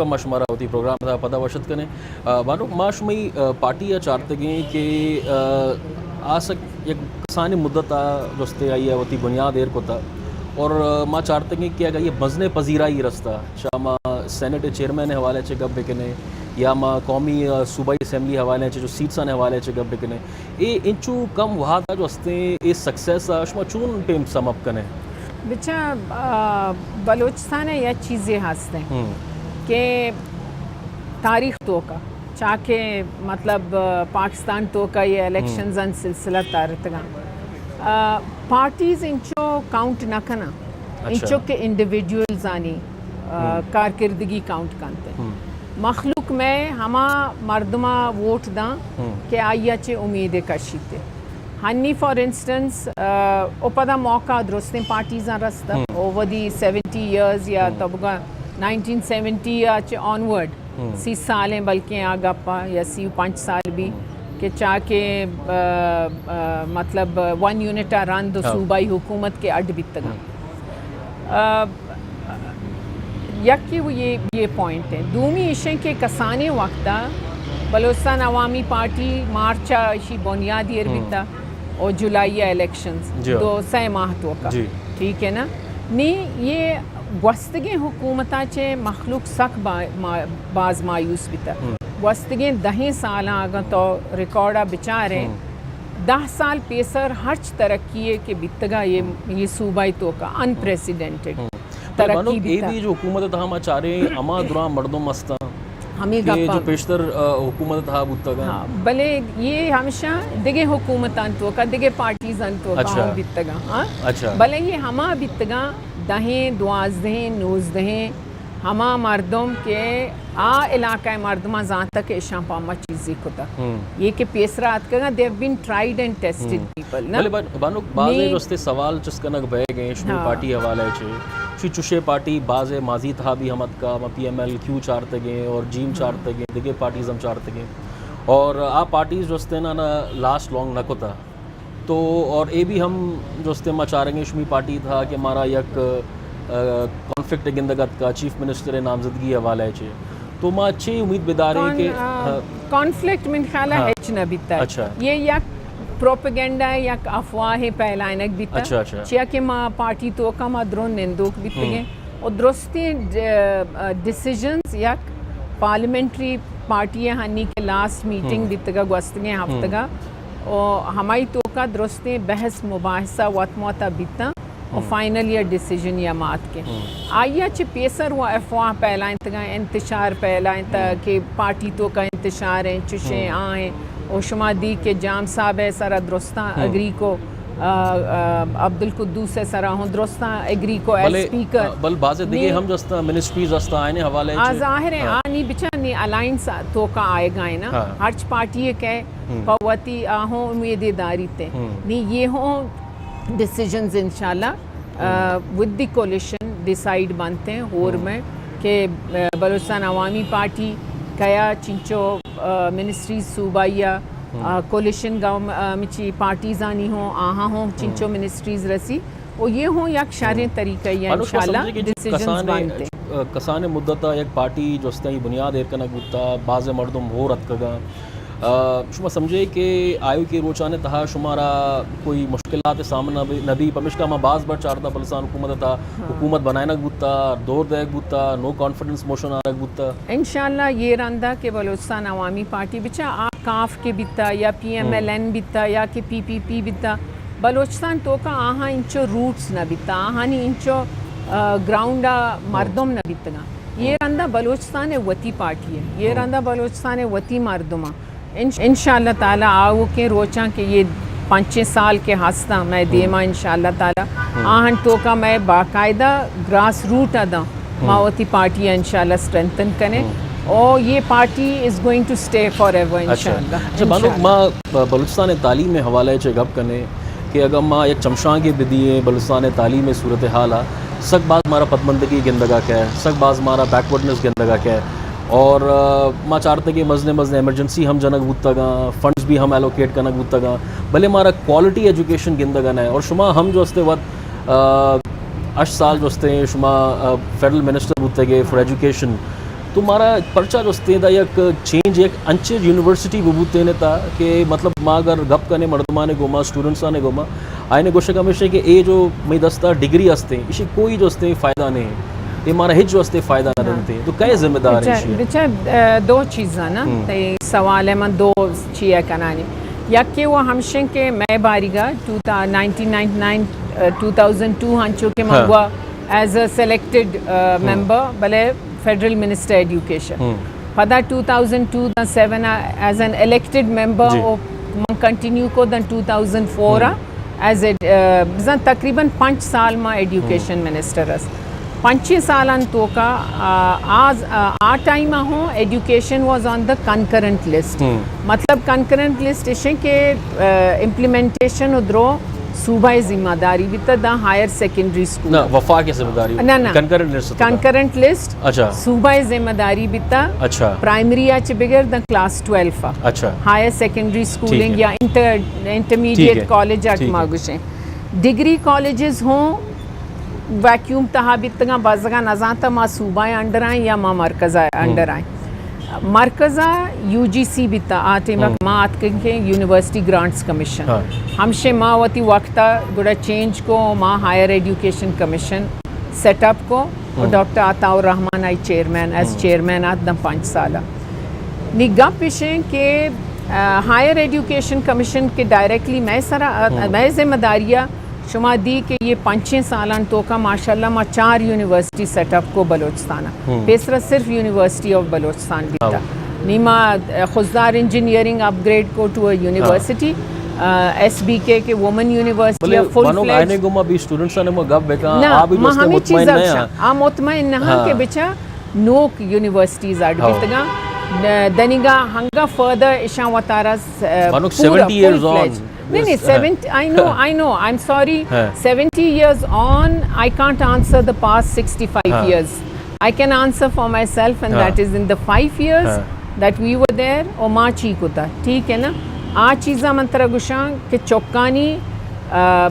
ما شمارا وتی پروگرام ءِ تہا پدا وش اتک کنیں۔ آ، بانک، ما شمئی، آ، پارٹی ءَ چارتگیں کہ، آ، آ سک یک کسانیں مدت ءَ جستے آئی ءَ وتی بنیاد ایر کتا اور، آ، ما چارتگیں کہ اگاں یہ مزنیں پذیرائی رستا، چاہے ما سینیٹ ءِ چیئرمین ءِ حوالے چہ گپ بکنیں یا ما قومی، آ، صوبائی اسمبلی حوالے چہ جو سیٹسانی حوالے چہ گپ بکنیں، اے انچو کم وہدا جو ہستیں، اے سکسیس ءَ شما چون پیم سم اپ کنے؟ بچا، آ، بلوچستان ءَ یک چیزے ہستیں ہم۔ کہ تاریخ توکا، چاکہ مطلب، آ، پاکستان توکا یہ الیکشنز ہم۔ ان سلسلہ تارتگاں۔ آ، پارٹیز انچو کاؤنٹ نہ کناں، اچھا۔ انچو کہ انڈیویجولز آنی، آ، ہم۔ کارکردگی کاؤنٹ کنتے۔ ہم۔ مخلوق میں ہما مردما ووٹ داں ہم۔ کہ آئی ءَ چہ امید کشیت۔ ہنی فار انسٹنس، آ، او پدا موقع درستیں پارٹیزاں رستہ، ہم۔ اوور دی سیونٹی ایئرز یا ہم۔ تو بگا نائنٹین سیونٹی ءَ چہ آنورڈ، ہم۔ سی سالیں بلکیں آ گپا یا سی و پنچ سال بھی ہم۔ کہ چاکہ، آ، آ، مطلب ون یونٹ ءَ رند و ہاں۔ صوبائی حکومت کے اڈ بیتگاں۔ ہم۔ آ، یکے وہ یہ، یہ پوائنٹ ہے۔ دومی ایشیں کہ کسانیں وقتا بلوچستان عوامی پارٹی مارچ ءَ اشی بنیاد ایر ہم۔ بیتا اور جولائی ءَ الیکشنز جی ہاں۔ دو سہ ماہ توکا۔ جی۔ ٹھیک ہے نا؟ نی یہ گوستگیں حکومتاں چہ مخلوق سک با-، ما-، باز مایوس بیتا۔ ہم۔ گوستگیں دہیں سالاں اگاں تو ریکارڈ ءَ بچاریں، ہم۔ دہ سال پیسر ہرچ ترقی ہے کہ بیتگا یہ، ہم۔ یہ صوبہ توکا ان پریسیڈنٹڈ ہم۔ بلے ترقی بانک، اے بیتا۔ بھی جو حکومت تہا ما چاریں، ہما دراں مردم ہستاں ہمیں کہ گپاں۔ جو پیشتر، آ، حکومت تہا بوتگاں۔ ہاں، بلے یہ ہمیشہ دگہ حکومتاں توکا، دگہ پارٹیزاں توکا اچھا۔ ہم بیتگاں، ہاں۔ اچھا۔ بلے یہ ہما بیتگاں، دہیں، دوازدہیں، نوزدہیں، ہما مردم کہ آ علاقہ ءِ مردماں زانتگ کہ اشاں پہ ما چیزے کتگ۔ ہم۔ یہ کہ پیسرا اتکگاں، they have been tried and tested ہم۔ People، نا؟ بلے با-، بانک، بازیں نی- جستے سوال چست کنگ بئیگ ایں، شمی ہاں۔ پارٹی حوالہ چے؟ شی چوشے پارٹی بازیں ماضی تہا بھی ہم اتکا، ما پی ایم ایل کیو چارتگیں اور جیم ہاں۔ چارتگیں، دگہ پارٹیز ہم چارتگیں۔ اور آ پارٹیز جستے نا، نا لاسٹ لانگ نہ کتا۔ تو اور اے بھی ہم جستے ما چارگیں شمی پارٹی تہا کہ مارا یک، آ، کانفلکٹ گندگ اتکا چیف منسٹر نامزدگی حوالہ چے۔ تو ما چے امید بداریں کان-، کہ، آ، ہاں۔ کانفلکٹ من خیال ہاں۔ ہچ نہ بیتا۔ اچھا۔ یہ یک پروپیگنڈا ہے، یک افواہ پھیلائنگ بیتا۔ اچھا، اچھا۔ چیا کہ ما پارٹی توکا ما درون نندوک بیتگیں۔ ہم۔ و درستیں ڈ-، آ، ڈیسیژنز یک پارلیمنٹری پارٹی ہنی کہ لاسٹ میٹنگ ہم۔ بیتگا گوستگیں ہفتگا۔ ہم۔ و ہمائی توکا درستیں بحث مباحثہ وت موتا بیتاں و ہم۔ فائنل یا ڈیسیژن یا مات کے۔ ہم۔ آئی ءَ چہ پیسر و افواہ پھیلائینتگاں، انتشار پھیلائینتا ہم۔ کہ پارٹی توکا انتشار ہیں، چشیں ہم۔ آ ہیں۔ و شما دی کہ جام صاحب ءِ سرا درستاں ہم۔ اگری کو، آ، آ، عبدالقدوس ءِ سرا ہوں درستاں اگری کو ایز بلے، اسپیکر۔ آ، بل بازے دگہ نی ہم جستا منسٹریز ہستا آئینے حوالے آ چے۔ ظاہر ہے، ہاں۔ آ نی بچا نی الائنس توکا آئے گائے نا۔ ہاں۔ ہرچ پارٹی ہے کہ ہم۔ پہ وتی آ ہوں امیدے داریت۔ ہم۔ نی یہ ہوں ڈیسیژنز انشاءاللہ، آ، ہم۔ ود دی کولیشن ڈیسائیڈ بنتے ہیں ہور ہم۔ میں کہ، آ، بلوچستان عوامی پارٹی کیا چنچو، آ، منسٹریز صوبائی آ، ہم۔ آ، کولیشن گورم-، آ، مچی پارٹیزانی ہوں، آہاں ہوں چنچو ہم۔ منسٹریز رسی۔ و یہ ہوں یک شریں ہم۔ طریقہ یا انشاءاللہ ڈیسیژنز بنتے۔ کسان مدت یک پارٹی جستیں بنیاد ایر کنگ بوتا، بعض مردم ہور اتکگاں۔ آ، شما سمجھے کہ آیوکیں روچان تہا شمارا کوئی مشکلات سامنا بی، نبی، پمشکا ما باز بار چارتا بلوچستان حکومت تہا ہاں۔ حکومت بنائنگ بوتا، دور دیگ بوتا، نو کانفیڈنس موشن آنگ بوتا۔ انشاءاللہ یہ رندا کہ بلوچستان عوامی پارٹی بچا آ کاف کے بیتا یا پی ایم ایل این بیتا یا کہ پی پی پی بیتا، بلوچستان توکا آہاں انچو روٹس نہ بیتا، آہانی انچو، آ، گراؤنڈا مردم نہ بیتگاں۔ یہ رندا بلوچستان وتی پارٹی ہے، یہ رندا بلوچستان وتی مردم۔ ان-، انشاءاللہ تعالی آوکیں روچاں کہ یہ پنچیں سال کے ہستاں میں دیما انشاءاللہ تعالی آہن توکا میں باقاعدہ گراس روٹ اداں۔ ما وتی پارٹی انشاءاللہ اسٹرینتھن کنیں۔ او یہ party is going to stay forever انشاءاللہ۔ اچھا بانک، ما بلوچستان تعلیم حوالے چے گپ کنیں کہ اگر ما یک چمشانگے بدییں بلوچستان تعلیم صورتحال آ، سک باز مارا پدمندگی گندگا کہ، سک باز مارا بیکورڈنس گندگا کہ، اور، آ، ما چارتگیں مزنیں مزنیں ایمرجنسی ہم جنگ بوتگاں، فنڈز بھی ہم ایلوکیٹ کنگ بوتگاں، بلے مارا کوالٹی ایجوکیشن گندگا نہ۔ اور شما ہم جو استے وت، آ، ہشت سال جو استے شما، آ، فیڈرل منسٹر بوتگے فار ایجوکیشن، تو مارا پرچا جستے دا یک چینج، یک انچے یونیورسٹی ببوتین تا کہ مطلب ما اگر گپ کنے مردمانے گوما، اسٹوڈنٹسانے گوما، آئینے گوشگ ہمیشہ کہ اے جو مئی دستا ڈگری ہستے، اشی کوئی جستے فائدہ نہیں، اے مارا ہچ جستے فائدہ نہ دنتے۔ تو کئے ذمہ دار ہیں بچا، اشی؟ بچا، آ، دو چیزاں نا، ہم۔ تئی سوال ہے، من دو چیئے کنانی۔ یک کہ وہ ہمشن کہ مئے باریگا ٹو تا-، نائنٹین نائنٹی نائن، آ، ٹو تھاؤزنڈ ٹو ہنچو کہ من ہاں۔ گوا ایز اے سلیکٹڈ، آ، ہم۔ ممبر، بلے فیڈرل منسٹر ایڈوکیشن۔ ہم۔ پدا ٹو تھاؤزنڈ ٹو داں سیون آ ایز این الیکٹڈ ممبر جی۔ او من کنٹینیو کو داں ٹو تھاؤزنڈ فور آ ہم۔ ایز اے، آ، بزاں تقریباً پنچ سال ما ایڈوکیشن ہم۔ منسٹر است۔ پنچیں سالان توکا، آ، آز-، آ، آ ٹائم آ ہوں education was on the concurrent list. ہم۔ مطلب کنکرنٹ لسٹ اشیں کہ، آ، امپلیمنٹیشن و درو صوبہ ذمہ داری بیتا داں ہائر سیکنڈری اسکول۔ نہ، وفاق ذمہ داری۔ نہ، نہ۔ کنکرنٹ لسٹ تھا۔ کنکرنٹ لسٹ اچھا۔ صوبہ ذمہ داری بیتا۔ اچھا۔ پرائمری آ چہ بگر داں کلاس ٹویلو آ۔ اچھا۔ ہائر سیکنڈری ٹھیک اسکولنگ ہے۔ یا انٹر-، انٹرمیڈیٹ ٹھیک ہے۔ کالج آ ٹھیک ما ہے۔ گوشیں۔ ڈگری کالجز ہوں ویکیوم تہا بیتگاں، بزگاں نزانتا ما صوبہ انڈر آئیں یا ما مرکز ہم۔ انڈر آئیں۔ مرکز ء یو جی سی بیتا، آ ٹائم ء ہم۔ ما آتکیں کہ یونیورسٹی گرانٹس کمیشن۔ ہاں۔ ہمشے ما وتی وقت ء گڑا چینج کو، ما higher education commission set up کو، اور ہم۔ ڈاکٹر عطا الرحمان آئی چیئرمین، ایز ہم۔ چیئرمین آت داں پنچ سال ء۔ نی گپ اشیں کہ، آ، ہائر ایڈوکیشن کمیشن کے ڈائریکٹلی مئے سرا، آ، ہم۔ مئے ذمہ داری ء شما دی کہ یہ پنچیں سالان توکا ماشاءاللہ ما چار یونیورسٹی سیٹ اپ کو بلوچستان ء۔ ہم۔ پیسرا صرف یونیورسٹی آف بلوچستان بیتا۔ ہاں۔ نی ما، آ، خضدار انجینئرنگ اپ گریڈ کو ٹو اے ہاں۔ یونیورسٹی، آ، ایس بی کے کے وومن یونیورسٹی بلے ء فل بانک فلیج۔ آئینے گوما بھی اسٹوڈنٹس نے ما گپ بکا، نہ، آپ بھی ما دوستے ہمیں مطمئن چیز نہ افشاں۔ ہیں۔ آ مطمئن نہ ہاں۔ کہ بچا نوک یونیورسٹیز اڈ ہاؤ۔ بیتگاں۔ ن-، دنیگا ہنگا فردر اشاں وتارا س-، بانک پورا سیونٹی فل ایئرز آن فلیج۔ نہیں، نہیں، دس، ہاں۔ Seventy, I know، I know, I'm sorry، ہاں۔ Seventy years on, I can't answer the past sixty five ہاں۔ Years. I can answer for myself and ہاں۔ That is in the five years ہاں۔ That we were there، او ما چی کتا، ٹھیک ہے نا؟ آ چیزاں من ترا گوشاں کہ چکانی، آ،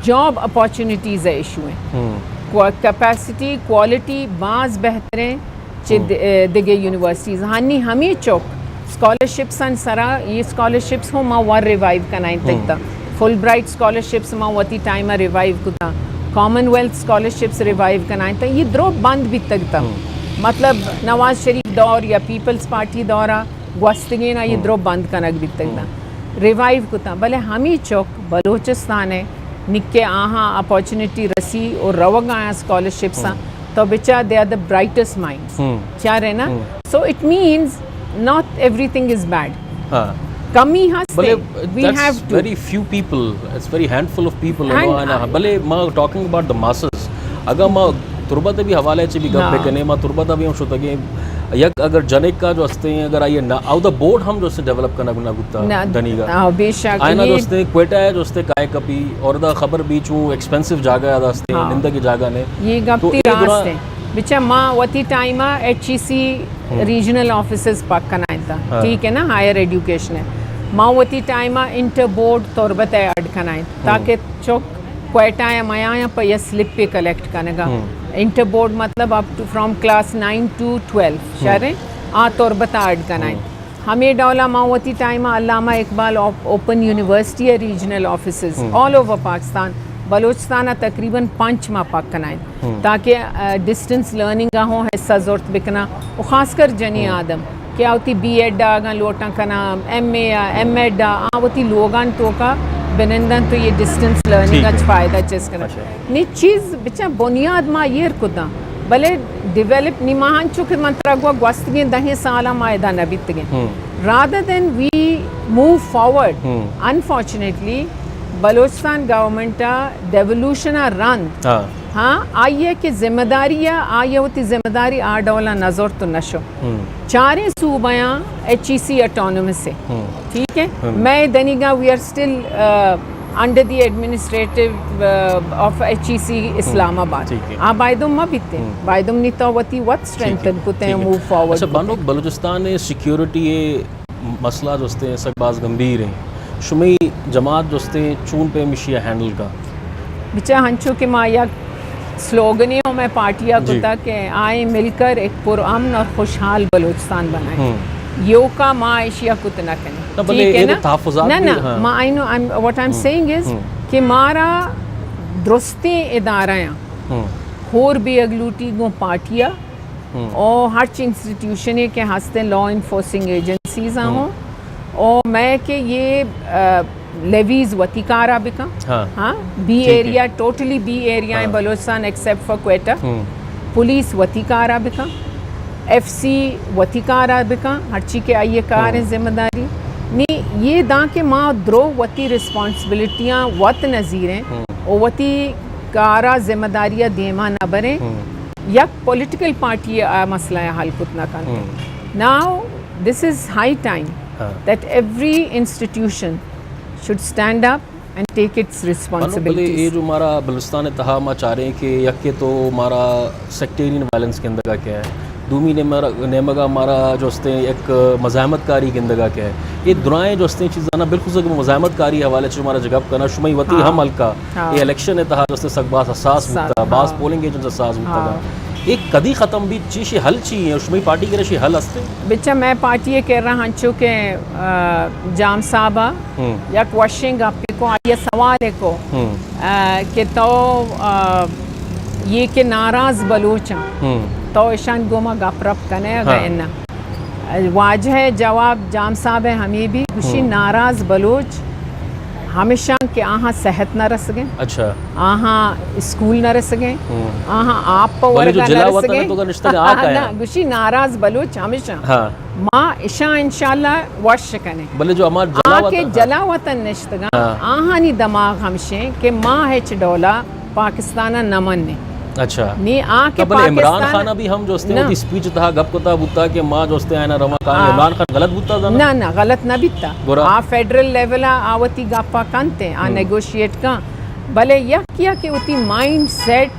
جاب اپارچونیٹیز ء ایشو ہیں۔ ہم۔ کو-، کیپیسٹی، کوالٹی باز بہتریں۔ چہ ہم۔ د-، دگہ یونیورسٹیز ہنی ہمے چک اسکالرشپس ان سرا، یہ اسکالرشپس ہوں ما ور ریوائیو کنائیں ہم۔ تکتا۔ فل برائٹ اسکالرشپس ما وتی ٹائم ریوائیو کتا، کامن ویلتھ اسکالرشپس ریوائیو کنائیں تا، یہ درو بند بیتگ تا۔ ہم۔ مطلب نواز شریف دور یا پیپلز پارٹی دورا گوستگین آ یہ ہم۔ درو بند کنگ بیتگ تا۔ ہم۔ ریوائیو کتا، بلے ہمے چک بلوچستان ہے، نکے آہاں اپارچونیٹی رسی اور روگ آیاں اسکالرشپس آں۔ ہم۔ تو بچا they are the brightest minds۔ ہم۔ چارے نا؟ ہم۔ So it means not everything is bad۔ ہاں۔ کمی ہستے۔ بلے We that's have to۔ Very few people, it's very handful of people, you know، And ہے نا؟ I بلے ما talking about the masses، اگر ما تربت بھی حوالے چے بھی گپ ہاں۔ بکنے، ما تربت بھی ہم شتگیں، یک اگر جنک کا جو ہستے ہیں، اگر آئیے نہ، او دا بورڈ ہم جو سے ڈیولپ کرنا گنا گتا نہ، دنیگا۔ ہاں، بے شک، آئینا یہ جو ہستے کوئٹہ ہے، جو ہستے کائے کپی، اور دا خبر بھی چوں ایکسپینسو جاگہ ہے، دا ہستے ہاں۔ نندگی جاگہ نے۔ یہ گپ تو تی اے گنا راست ہے۔ بچا ما وتی ٹائم ء ایچ ای سی ہم۔ ریجنل آفیسز پاک کنائیں تا، ہاں۔ ٹھیک ہے نا، ہائر ایڈوکیشن ہے۔ ما وتی ٹائم ء انٹر بورڈ تربت ء اڈ کنائیں ہم۔ تاکہ چک کوئٹہ ء میاں پہ یہ سلپ پہ کلیکٹ کنگا۔ ہم۔ انٹر بورڈ مطلب up to, from class nine to twelve ہم۔ شریں، آ تربت ء اڈ کنائیں۔ ہم۔ ہمے ڈولا ما وتی ٹائم ء علامہ اقبال اوپ-، اوپن یونیورسٹی ء ریجنل آفیسز ہم۔ آل اوور پاکستان، بلوچستان ء تقریباً پنچ ما پاک کنائیں ہم۔ تاکہ، آ، ڈسٹنس لرننگ ء ہوں حصہ زرت بکنا و خاص کر جنی ہم۔ آدم کہ آ وتی بی ایڈ ء اگاں لوٹاں کناں، ایم اے ء، ایم ایڈ ء، آ وتی لوگان توکا بنندن تو یہ ڈسٹنس لرننگ ٹھیک ء ہے۔ فائدہ چست کناں۔ اچھا۔ نی چیز بچا بنیاد ما ایر کتاں، بلے ڈیولپ نی ما ہنچو کہ من ترا گوا گوستگیں دہیں سالاں ما ادا نہ بیتگیں۔ ہم۔ Rather than we move forward، ہم۔ انفارچونیٹلی بلوچستان گورنمنٹ ء ڈیولوشن ء رند، ہاں۔ ہاں، آئی ء کہ ذمہ داری ء، آئی ء وتی ذمہ داری آ ڈول ء نہ زرت و نہ شو۔ ہم۔ چاریں صوبیاں ایچ ای سی اٹانومس ہے۔ ہم۔ ٹھیک ہے؟ ہم۔ مئے دنیگا we are still, uh, under the administrative, uh, of H E C Islamabad آباد۔ ٹھیک ہے۔ آ بایدم ما بیتے۔ ہم۔ بایدم نی تو وتی وت ٹھیک ہے۔ اسٹرینتھن کتے ٹھیک ہے۔ موو فارورڈ اچھا، کتے۔ بانک بلوچستان ء سیکیورٹی ء مسئلہ جو ہستے ہیں، سک باز گمبھیر ہیں۔ شمی جماعت جو ہستے ہیں، چون پہ مشی ہینڈل کا؟ بچا ہنچو کہ ما یک سلوگنے ہوں میں پارٹی ءَ جی۔ کتا کہ آئیں مل کر ایک پرامن اور خوشحال بلوچستان بنائیں۔ ہوں۔ یوکا ما ایشیا کت نہ کنیں۔ نہ، بلے ٹھیک ہے اے تو نا؟ تحفظات نہ، بھی، نہ، ہاں۔ ما، I know, I'm, what I'm ہوں۔ Saying is ہوں۔ کہ مارا درستیں ادارہ ہیں۔ ہوں۔ ہور بیگ لوٹی گوں پارٹی ءَ ہوں۔ او ہرچ انسٹیٹیوشنے کہ ہستیں، لا انفورسنگ ایجنسیز ہوں۔ ہوں۔ او میں کہ یہ، آ، لیویز وتی کارا بکن۔ ہاں۔ ہاں، بی ٹھیک ہے۔ ایریا، ٹوٹلی بی ایریا ہیں ہاں۔ Balochistan except for Quetta. ہوں۔ پولیس وتی کارا بکن، ایف سی وتی کارا بکن، ہرچی کہ آئی کار ہیں ہوں۔ ذمہ داری۔ نی یہ داں کہ ما درو وتی ریسپانسبلٹیاں وت نزیریں ہوں۔ او وتی کارا ذمہ داری دیما نہ بریں۔ ہوں۔ یک پولیٹیکل پارٹی آ مسئلہ ءَ حل کت نہ کنت۔ ہم۔ Now, this is high time ہاں۔ That every institution should stand up and take its بلو، بلے اے responsibilities۔ جو مارا بلوچستان ءِ تہا ما چاریں کہ یکے تو مارا سیکٹیرین وائلنس گندگا کہ ہے، دومی نیمر-، نیمگا مارا جو استیں یک مزاحمت کاری گندگا کہ ہے۔ اے درائیں جو استیں چیزاں نا، بالخصوص اگر مزاحمت کاری حوالے چ مارا جگپ کنا، شمئی وتی ہاں۔ ہم حلقہ ہاں۔ اے الیکشن ءِ تہا جو استیں سک باز حساس سک، بوتا، باز ہاں۔ پولنگ ایجنٹ حساس بوتا۔ ہاں۔ اے کدی ختم بیت؟ چی شی حل چی ہیں؟ شمئی پارٹی کرا شی حل ہستے؟ بچا میں پارٹی ءِ کرا ہنچو کہ، آ، جام صاحب ءَ ہم۔ یک وشیں گپے کو، آئی ءَ سوالے کو، ہم۔ آ، کہ تو، آ، یہ کہ ناراض بلوچ ہیں، ہم۔ تو اشان گوما گپ رپ کنے ہاں۔ اگا اناں؟ واجہ جواب جام صاحب ءِ ہمے بی، گوشی ہم۔ ناراض بلوچ ہمیشاں کہ آہاں صحت نہ رسگیں، اچھا۔ آہاں اسکول نہ رسگیں، ہم۔ آہاں آپ پہ بلے جو ورگا نہ جلا وطن رسگیں۔ تو نشتگ آ کایا۔ نہ، گوشی ناراض بلوچ ہمیشاں۔ ہاں۔ ما اشاں انشاءاللہ وش کنیں۔ بلے جو ہما جلا آ کہ وطن، ہاں۔ جلا وطن نشتگاں، ہاں۔ آہانی دماغ ہمشیں کہ ما ہچ ڈولا پاکستان ءَ نہ منیں۔ اچھا۔ نی آ کہ تو بلے عمران پاکستان خان ءَ بھی ہم جو استے نہ۔ وتی اسپیچ تہا گپ کتا بوتا کہ ما جو استے آئینا رواں کائیں۔ آ۔ عمران خان غلط بوتا زانا؟ نہ، نہ، غلط نہ بیتا۔ گڑا؟ آ فیڈرل لیول ءَ آ وتی گپا کنتے، آ ہم۔ نیگوشیٹ کن۔ بلے یک یا کہ وتی مائنڈ سیٹ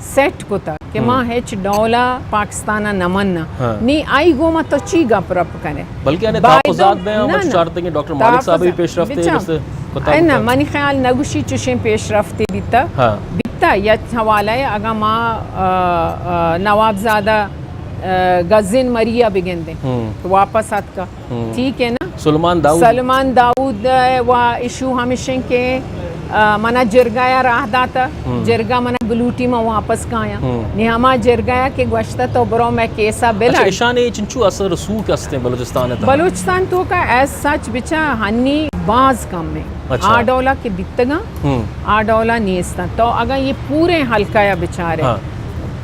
سیٹ کتا کہ ہم۔ ما ہچ ڈولا پاکستان ءَ نہ مناں۔ ہاں۔ نی آئی گوما تو چی گپ رپ کنے؟ بلکہ آنے باید تحفظات بے ہم نہ، نہ۔ چارتے کہ ڈاکٹر مالک صاحب بھی تحفظ-، پیش رفتے بچا۔ جسے کتا اے نہ، بوتا۔ منی خیال نگوشی چشیں پیش رفتے بیتا۔ ہاں۔ بیتا یا حوالہ ہے، اگاں ما، آ، آ، نواب زادہ، آ، گزین مریا بگندیں۔ ہم۔ تو واپس آتکا۔ ہم۔ ٹھیک ہے نا؟ سلمان داؤد۔ سلمان داؤد، آ، و ایشو ہمشیں کہ، آ، منا جرگہ یا راہ داتا، ہم۔ جرگہ منا بلوٹی ما واپس کایاں۔ ہم۔ نی ہما جرگہ یا کہ گوشتا تو برو میں کیسا اچھا، بلڈ۔ اشانے چنچو اثر رسوخ ہستیں بلوچستان ءِ تہا؟ بلوچستان توکا ایز سچ بچا ہنی باز کم ہے۔ اچھا۔ آ ڈولا کہ بیتگاں، ہم۔ آ ڈولا نیستاں۔ تو اگاں یہ پورے حلقہ یا بچارے، ہاں۔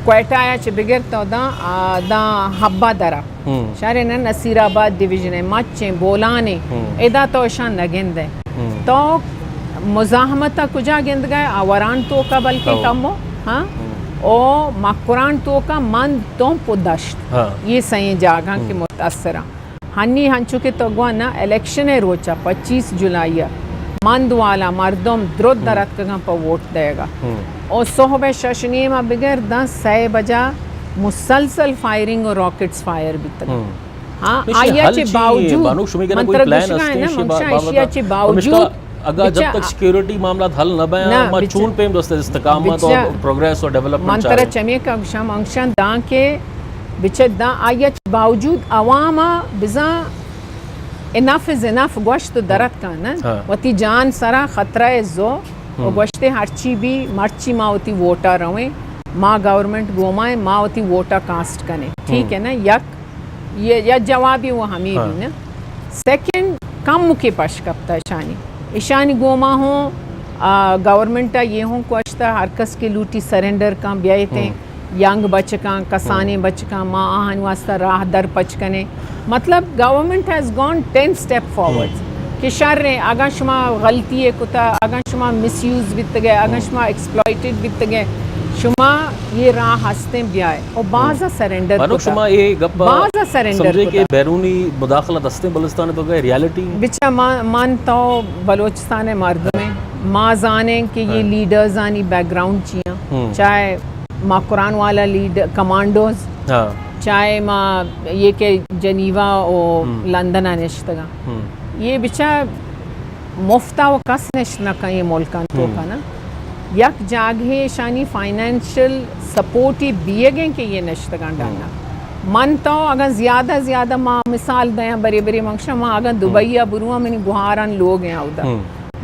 کوئٹہ یا چہ بگر تو داں، آ، داں حبہ درا۔ ہم۔ شہر نا نصیر آباد ڈویژن ہے، مچیں، بولانیں، ہم۔ ادا تو اشان نہ گندے۔ ہم۔ تو مزاحمت کجا گندگا ہے؟ آ وران توکا بلکہ ہو۔ کمو، ہاں؟ ہم۔ او مکران توکا مند تمپ و دشت۔ ہاں۔ یہ سئیں جاگاں کہ ہم۔ متاثر ہیں۔ ہنی ہنچو کہ تو گوانا الیکشن روچا پچیس جولائی مند والا مردم درد ہم۔ درتکگاں پہ ووٹ دیگا۔ ہم۔ او صحب شش نیما بگر داں سئے بجا مسلسل فائرنگ و راکٹس فائر بیتگ۔ ہم۔ ہاں، نشی آئی ءَ حل چہ چی باوجود بانک شمئے کرا من کوئی ترا پلان گوشگا ہستیں نا، شی با-، منشا بابت ایشی ءَ چہ باوجود پمشکا اگاں جب بچا تک سیکیورٹی معاملات حل نہ بیاں، نہ، ما بچا چون پیم دوست استقامت اور بچا پروگریس اور ڈیولپمنٹ من ترا چاریں؟ چمے کا گوشاں، منشا داں کہ بچا داں آئی ءَ چہ باوجود عوام ءَ بزاں انف از انف گوشت و درت کن، ہاں۔ وتی جان سرا خطرہ ءِ زو و ہم۔ گوشتے ہرچی بی مرچی ما وتی ووٹا رویں، ما گورنمنٹ گوما ایں، ما وتی ووٹا کاسٹ کنیں۔ ٹھیک ہم۔ ہے نا؟ یک یہ یا جوابی وہ ہمیں ہاں۔ بھی نا۔ سیکنڈ، کم کے پش کپتا اشانی۔ اشانی گوما ہوں، آ، گورنمنٹ یہ ہوں کوشتا ہر کس کے لوٹی سرنڈر کن بیایتے۔ ہم۔ ینگ بچکاں، کسانیں ہم۔ بچکاں، ما آہانی واسطہ راہ در پچ کنیں۔ مطلب، government has gone ten step forward۔ ہم۔ کہ شر ہیں، اگاں شما غلطی کتا، اگاں شما مس یوز بیتگے، اگاں ہم۔ شما ایکسپلائٹڈ بیتگے، شما یہ راہ ہستیں بیائے۔ او بازا ہم۔ سرنڈر بانک کتا۔ شما اے گپ بازا سرنڈر سمجھے کہ کتا۔ بیرونی مداخلت ہستیں بلوچستان تو گئے ریالٹی؟ بچا ما-، من تو بلوچستان مردم ہیں۔ ہاں۔ ما زانیں کہ یہ ہاں۔ لیڈرز آنی بیک گراؤنڈ چیاں۔ ہم۔ چاہے مکران والا لیڈر، کمانڈوز، ہاں۔ چاہے ما یہ کہ جنیوا و ہم۔ لندن آ نشتگاں۔ ہم۔ یہ بچا مفتا و کس نشت نہ کن یہ ملکان ہم۔ توکا نا۔ یک جاگہے اشانی فائنانشل سپورٹی بیگیں کہ یہ نشتگاں ڈنا۔ من تو اگاں زیادہ زیادہ ما مثال دیاں، برے برے منگشاں ما اگاں دبئی ءَ برواں، منی گوہاراں لوگ ہیں اودا۔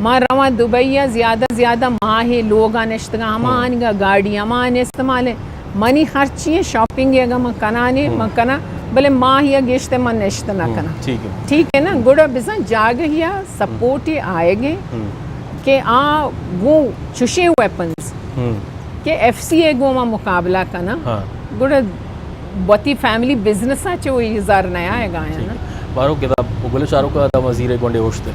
ما رواں دبئی ءَ، زیادہ زیادہ ماہے لوگاں نشتگاں، ہما آنگا گاڑی ہما آن استعمال ہیں۔ منی ہرچی ہیں شاپنگ اگاں من کنانے، من کناں، بلے ماہی ءَ گیشتے من نشت نہ کناں۔ ٹھیک ہے۔ ٹھیک ہے نا؟ گڑا بزاں جاگہی ءَ سپورٹ آئے گے کہ آ گوں چشیں ویپنز کہ ایف سی اے گوں ما مقابلہ کناں، گڑا وتی فیملی بزنس ءَ چہ وہی زر نہ آئے گا، ہے نا؟ بارو کتاب گل شاروخ ءَ دا وزیر گونڈے ہوشتے۔